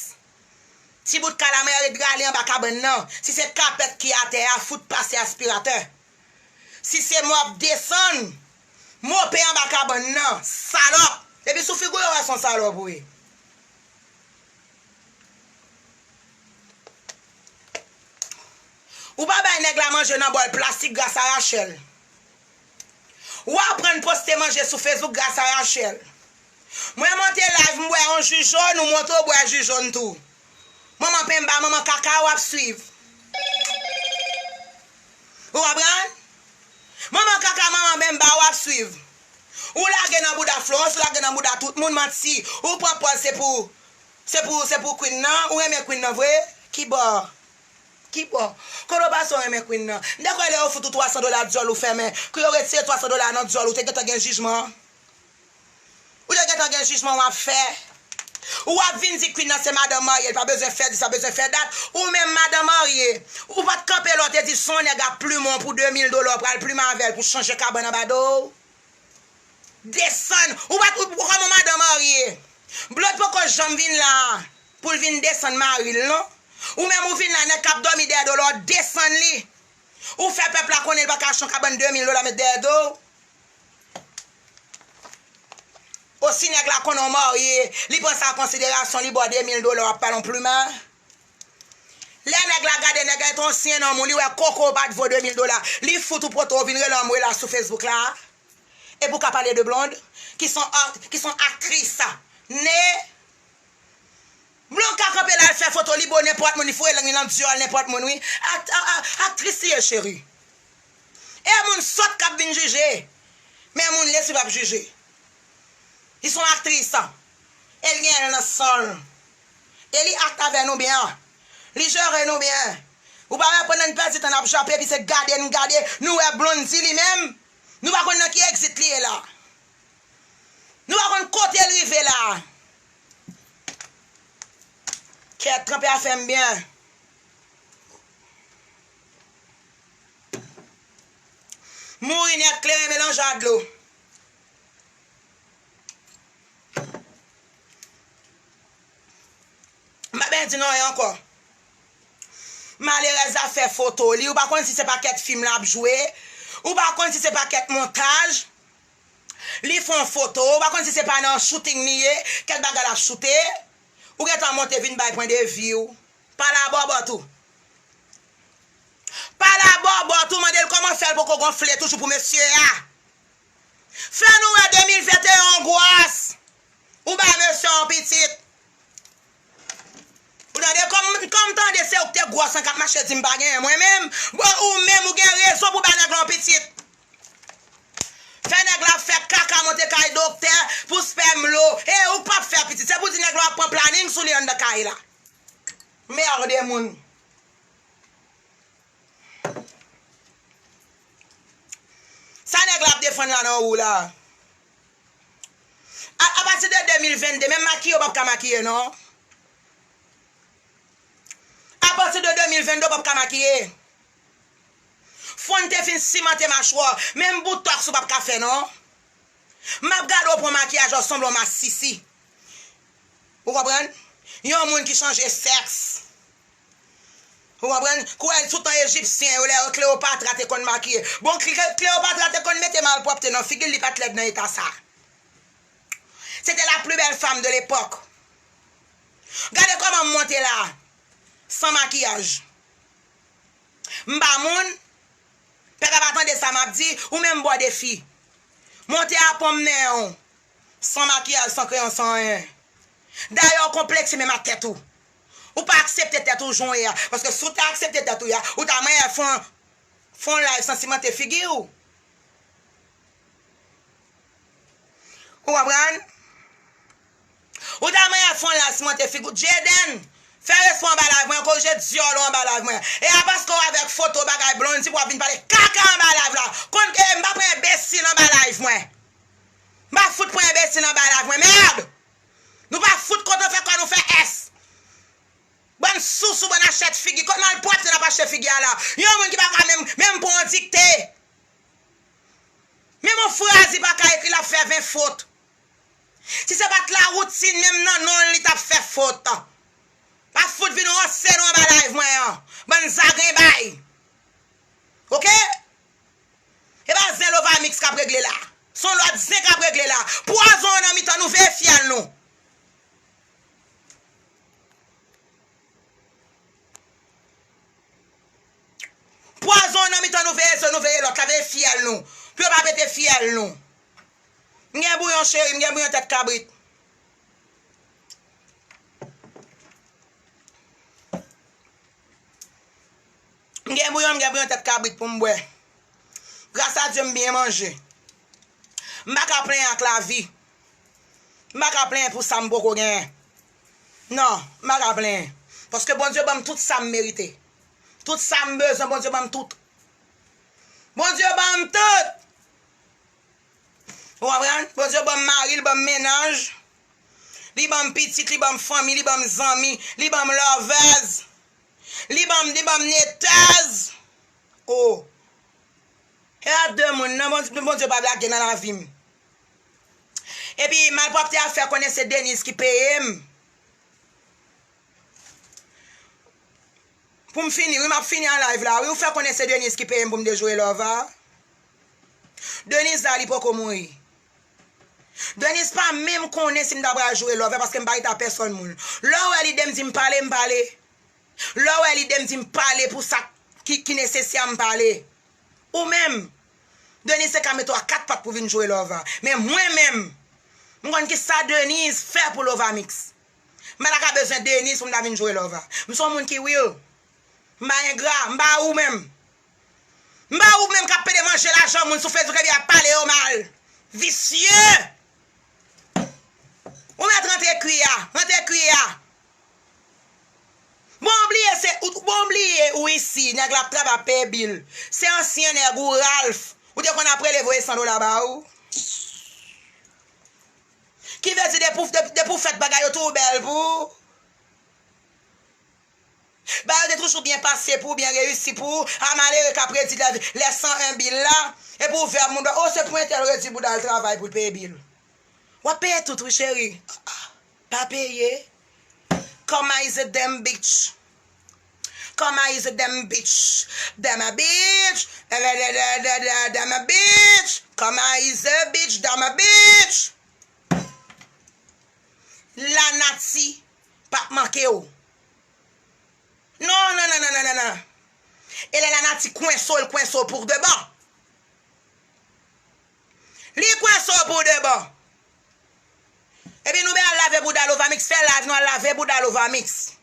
Ti bout kalamè ret rale anba kabann nan. Si se kapèt ki atè a, fout pase aspiratè. Si se mòp, desann. Mope anba kabann nan. Salòp. Epi sou figi w yo wè se yon salòp ou ye. Ou pa bay nèg la manje nan bòl plastik gras a Rachel. Ou aprann poste manje sou Facebook gras a Rachel. Mwen monte live, m bwè yon ji jòn, ou monte w bwè ji jòn tou. Manman penba, manman kaka, w ap swiv. Ou konprann? Manman kaka, manman penba, w ap swiv. Ou lage nan bouda Florence, ou lage nan bouda tout moun, manti. Ou pran pòz se pou, se pou, se pou Queen nan, ou renmen Queen nan vre? Kibò? Kibò? Kote w pase w renmen Queen nan? M te kwè lè yo fout ou twa san dola dyòl ou fèmen, ke yo retire twa san dola nan dyòl ou, te gentan gen jijman. Ou te gentan gen jijman w ap fè. Ou ap vin di Queen nan se madanm marye, li pa bezwen fè dis, pa bezwen fè dat. Ou menm madanm marye, ou pa t kanpe la w te di se yon nèg ap plimen w pou de mil dola w pral plimen avè l pou chanje kabann anba do w. Desann. Ou pa t, ou, kòman madanm marye? Blod poko janm vin la pou l vin desann mari l non. Ou menm ou vin la, nèg k ap dòmi dèyè do la, w desann li. Ou fè pèp la konnen li pa ka achte yon kabann de mil dola met dèyè do w. Osi nèg la konnen w marye, li pran sa an konsiderasyon, li ba w de mil dola, w ap pale yon plimen. Lè nèg la gade nèg la, etan w siyen nan moun, li wè koko w pa t vo de mil dola. Li fout ou pote w vin rele anmwe la sou Facebook la. Epi w ka pale de Blonde, ki son art, ki son aktris. Ne Blonde ka kanpe la, l fè foto, li bo nenpòt moun, li foure lang li nan dyòl nenpòt moun, wi. Ak, a, a, aktris li ye, cheri. E moun sòt k ap vin jije. Men moun lespri p ap jije. Li se yon aktris. E l gen l nan san l. E li act avè nou byen. Li jere nou byen. Ou pa wè pandan n pèdi tan n ap jape, epi se gade n gade, nou wè Blonde di li menm. Nou pa konn nan ki exit li ye la. Nou pa konn kote l rive la. Kèt, tranpe afè m byen. Mouri nèt, kleren melanje a dlo. M pa byen di nou anyen ankò. Malerèz la fè foto li, ou pa konn si se pakèt fim l ap jwe, ou pa konn si se pakèt montaj. Li fè yon foto, ou pa konn si se pa nan shooting li ye, kèk bagay l ap choute. Ou gentan monte vin bay pwen de vi w. Pale a bòbòt ou. Pale a bòbòt ou, mande l kòman fè l poko gonfle toujou pou mesye a. Fè nou wè de mil venteyen an gwòs. Ou bay mesye yon pitit. Ou tande, kòm, kòm tande se ou k te gwòs lan k ap mache di m pa genyen mwen menm. Bon, ou menm ou gen rezon pou bay nèg lan yon pitit. Fè nèg la fè kaka monte kay doktè pou spèm lo. E ou p ap fè pitit. Se pou di nèg la w ap pran planin sou li anndan kay la. Merde moun. Sa nèg la ap defann la nan ou la? A, apati de de mil vennde, menm makiye w p ap ka makiye non. Apati de de mil vennde, w p ap ka makiye. Fò n te fin simante machwa w, menm boutòks ou p ap ka fè non. M ap gade w pran makiyaj w ap sanble yon masisi. Ou konprann? Yon moun ki chanje sèks. Ou konprann? Kwè tout tan ejipsyen yo, lè yo Klewopatra te konn makiye. Bon, Kle-, Klewopatra te konn mete malpwòpte nan figi l, li pa t lèd nan eta sa. C'était la plus belle femme de l'époque. Gade kòman m monte la, san makiyaj. M pa moun, pèp la pa tande sa m ap di, ou menm bò defi. Monte a pran m nen w, san makiyaj, san kreyon, san anyen. Dayè w konplekse menm ak tèt ou. Ou pa aksepte tèt ou jan w ye a. Paske si w ta aksepte tèt ou ye a, ou ta manyen fè yon, fè yon live san simante figi w. Ou konprann? Ou ta manyen fè yon live monte figi w. Jaden, fè respè w anba live mwen, korije dyòl ou anba live mwen. E a paske w avèk foto bagay Blondy pou w ap vin pale kaka anba live la. Konn ke m pa pran enbesil anba live mwen. M pa fout pran enbesil anba live mwen. Mèd! Nou pa fout kontan fè kò nou fè S. Bann sousou, bann achèt figi. Kot malpwòpte n ap achte figi a la? Yon moun ki pa ka menm, menm pran yon dikte. Menm yon fraz li pa ka ekri, l ap fè ven fot. Si se pa t lawoutin, menm nan non l, li t ap fè fot. Pa fout vin ranse nou anba live mwen an. Bann zagrenbay. Oke? E pa zen Lovamix k ap regle la. Se yon lòt zen k ap regle la. Pwazon an nan mitan nou, veye fyèl nou. Pwazon an nan mitan nou, veye zo nou, veye lòt la, veye fyèl nou. Pou yo pa pete fyèl nou. M gen bouyon, cheri, m gen bouyon tèt kabrit. M gen bouyon, m gen bouyon tèt kabrit pou m bwè. Gras a Dye, m byen manje. M pa ka plenyen ak lavi. M pa ka plenyen pou sa m poko genyen. Non, m pa ka plenyen. Paske Bondye ban m tout sa m merite. Tout sa m bezwen, Bondye ban m tout. Bondye ban m tout. Ou konprann? Bondye ban m mari, li ban m mennaj. Li ban m pitit, li ban m fanmi, li ban m zanmi, li ban m lovers. Li ban m, li ban m netèz. Oh. E a de moun, non, Bondye, Bondye pa blage nan lavi m. Epi, malpwòpte a fè konnen se Denise ki peye m. Pou m fini, wi, m ap fini an live la, wi, ou fè konnen se Denise ki peye m pou m te joure Lova. Denise la, li poko mouri. Denise pa menm konnen si m ta pral joure Lova, paske m pa rete a pèsòn moun. Lè w wè lide m di m pale, m pale. Lè w wè lide m di m pale pou sa ki, ki nesesè m pale. Ou menm, Denise te ka mete w a kat pat pou vin joure Lova. Men mwen menm, m konn kisa Denise fè pou Lovamix. M pa ta ka bezwen Denise pou m ta vin joure Lova. M se yon moun ki real. M pa engra, m pa ou menm. M pa ou menm k ap pede manje lajan moun sou Facebook epi ap pale yo mal. Visye! Ou mèt rantre kri a, rantre kri a. Bon, ou bliye se, ou, bon, ou bliye ou isi, nèg la ap travay ap peye bil. Se ansyen nèg ou, Ralph. Ou te konn ap rele voye san dola ba ou. Ki vle di depi w, depi, depi w fèt bagay yo tou bèl pou ou. Bagay yo te toujou byen pase pou ou, byen reyisi pou ou. A malere k ap redi lè, lè san en bil la. Epi w vè moun, o se pou entèl redi bouda l travay pou l peye bil. W ap peye tout wi cheri. Pa peye. Come is a damn bitch. Come is a damn bitch. Damn a bitch. Damn a bitch. Come is a bitch. Damn a bitch. Lanati p ap manke w. Non, non, non, non, non, non, non. E lè lanati kwense w, l kwense w pou de bon. Li kwense w pou de bon. Epi nou ben al lave bouda Lovamix, fè live nou al lave bouda Lovamix.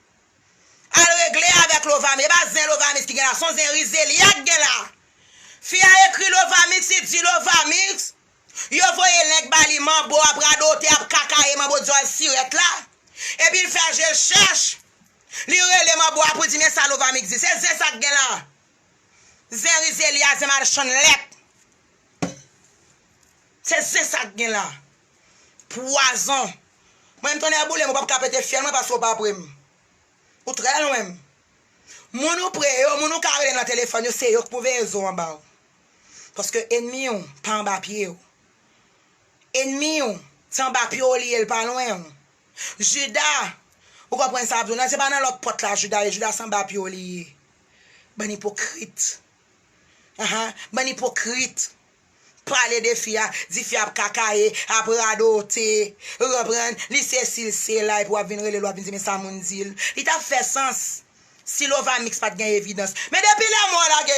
Al regle avèk Lovamix. E pa zen Lovamix ki gen la, se yon zen Rizelia k gen la. Fi a ekri Lovamix, li di Lovamix. Yo voye link ba li, manbo ap radote, ap kakaye, manbo dyòl sirèt la. Epi l fè je l chèch. Li rele manbo a pou l di men sa Lovamix di. Se zen sa k gen la. Zen Rizelia, zen machann lèt. Se zen sa k gen la. Pwazon. Mwen m tonnè boule m, ou p ap ka pete fyèl mwen paske ou pa pre m. Ou trè lwen m. Moun ou pre yo, moun ou ka rele nan telefòn yo, se yo k pou veye zo anba w. Paske enmi w pa anba pye w. Enmi w, se anba pye w li ye, l pa lwen w. Jida, ou konprann sa m ap di w nan, se pa nan lòt pòt la Jida ye, Jida se anba pye w li ye. Bann ipokrit. Ahan, bann ipokrit. Pale de fi a, di fi a ap kakaye, ap radote, ou konprann, li sesi, l sela, epi w ap vin rele l, w ap vin di men sa moun di l. Li t ap fè sans si Lovamix pa t gen evidans. Men depi lè mwen lage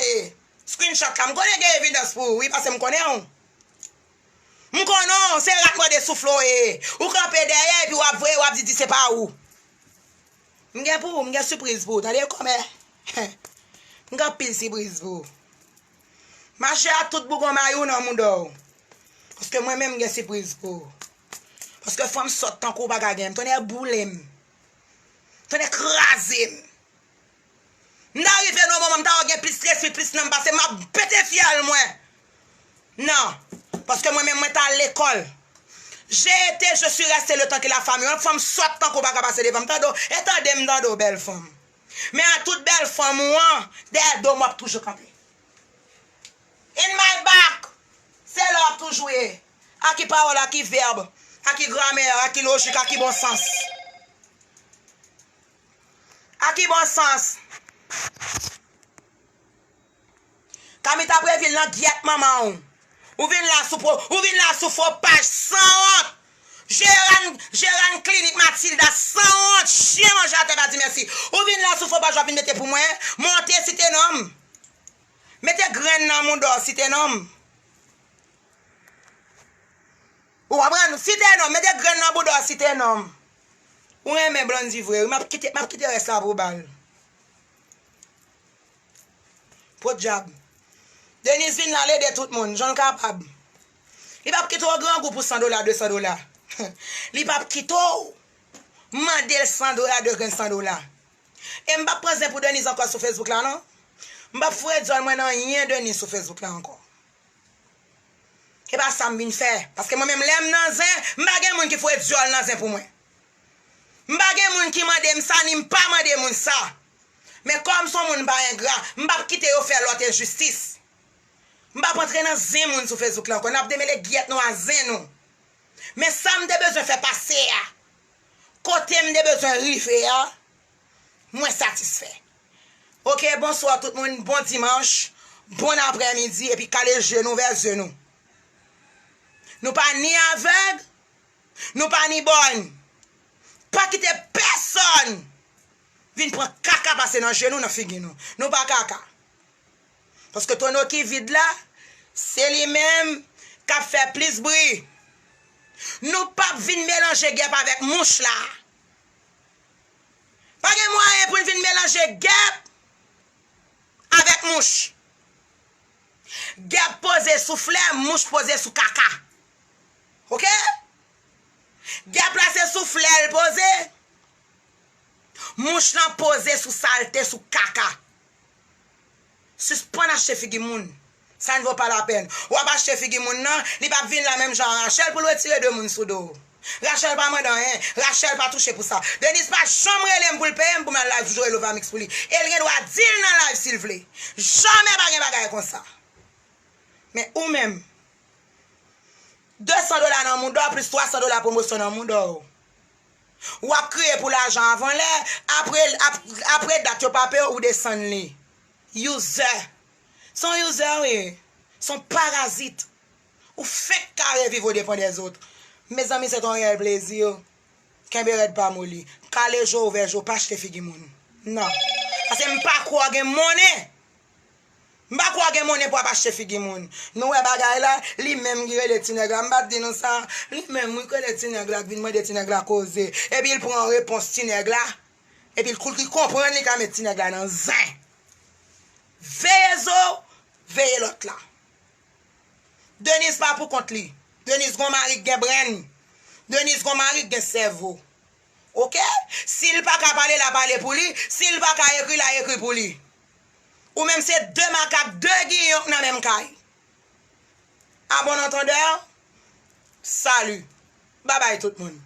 screenshot la, m konnen gen evidans pou ou, wi, paske m konnen w. M konnen w, se rat mòde soufle w ye. Ou kanpe dèyè, epi w ap voye, w ap di, di se pa ou. M gen pou ou, m gen sipriz pou ou, tande kòmè. M gen anpil sipriz pou ou. Mache a tout bougon mayi w nan mouda w. Paske mwen menm m gen sipriz pou ou. Paske fanm sòt tankou w pa ka gen m. Tonnè boule m. Tonnè kraze m. M ta rive nan moman m ta wè w gen plis lespri, plis nanm pase m, m ap pete fyèl mwen. Non. Paske mwen menm mwen t al lekòl. J'ai été, je suis resté le temps que la famille. Yon fanm sòt tankou w pa ka pase devan m. Tande w, e tande m, tande w, bèl fanm. Men a tout bèl fanm ou an, dèyè do m w ap toujou kanpe. In my back! Se la w ap toujou ye. A ki pawòl, a ki vèb, a ki gramè, a ki lojik, a ki bon sans? A ki bon sans? Kamita Previl nan gyèt manman w. Ou vin la sou po, ou vin la sou fo paj sanwont. Jeran, Jeran Klinik Matilda sanwont, chyen manje atè pa di mèsi. Ou vin la sou fo paj w ap vin mete pou mwen. Monte Site Nonm. Mete grenn nan mouda w Site Nonm. Ou konprann? Site Nonm, mete grenn nan bouda w Site Nonm. Ou renmen Blondy vre wi, m ap kite, m ap kite rès la pou w ba l. Podyab. Denise vin la, l ede tout moun, jan l kapab. Li p ap kite w grangou pou san dola, de san dola. Li p ap kite w mande l san dola, de grenn san dola. E m p ap pran zen pou Denise ankò sou Facebook la, non. M p ap foure dyòl mwen nan anyen Denise sou Facebook la ankò. E pa sa m vin fè. Paske mwen menm, lè m nan zen, m pa gen moun ki foure dyòl nan zen pou mwen. M pa gen moun ki mande m sa, ni m pa mande moun sa. Men kòm se yon moun m pa engra, m p ap kite yo fè lòt enjistis. M p ap antre nan zen moun sou Facebook la ankò. N ap demele gyèt nou a zen nou. Men sa m te bezwen fè pase a, kote m te bezwen rive a, mwen satisfè. Oke, bonswa tout moun, bon dimanch, bon aprèmidi, epi kale je nou, ouvè je nou. Nou pa ni avèg, nou pa ni bòn. Pa kite pèsòn vin pran kaka pase nan je nou, nan figi nou. Nou pa kaka. Paske tono ki vid la, se li menm k ap fè plis bri. Nou p ap vin melanje gèp avèk mouch la. Pa gen mwayen pou n vin melanje gèp avèk mouch. Gèp poze sou flè, mouch poze sou kaka. Oke? Gèp la se sou flè l poze. Mouch lan poze sou salte, sou kaka. Sispann achte figi moun. Ça ne vaut pas la peine. W ap achte figi moun nan, li p ap vin la menm jan a Rachel pou l retire de moun sou do w. Rachel pa mande anyen, Rachel pa touche pou sa. Denise pa janm rele m pou l peye m pou m al live joure Lova Mix pou li. E l gen dwa di l nan live si l vle. Jamè pa gen bagay konsa. Men ou menm, de san dola nan mouda w plis twa san dola pwomosyon nan mouda w. W ap kriye pou lajan avan lè, apre, ap-, apre dat yo pa peye w, ou desann li. User. Se yon user w ye. Se yon parazit. Ou fenk kare viv o depan dèzòt. Mezanmi, se te yon reyèl plezi. Kenbe rèd pa moli. Kale je w, ouvè je w, pa achte figi moun. Non. Pase m pa kwè w gen monnen. M pa kwè w gen monnen pou w ap achte figi moun. Nou wè bagay la, li menm ki rele ti nèg la. M pa t di nou sa. Li menm wi k rele ti nèg la, k vin mande ti nèg la koze. Epi l pran repons ti nèg la. Epi l kou-, li konprann li ka met ti nèg la nan zen. Veye zo, veye lòt la. Denise pa pou kont li. Denise gon mari k gen brenn. Denise gon mari k gen sèvo. Oke? Si l pa ka pale, l a pale pou li. Si l pa ka ekri, l a ekri pou li. Ou menm se de makak, de giyon k nan menm kay. A bon antandè, sali. Babay tout moun.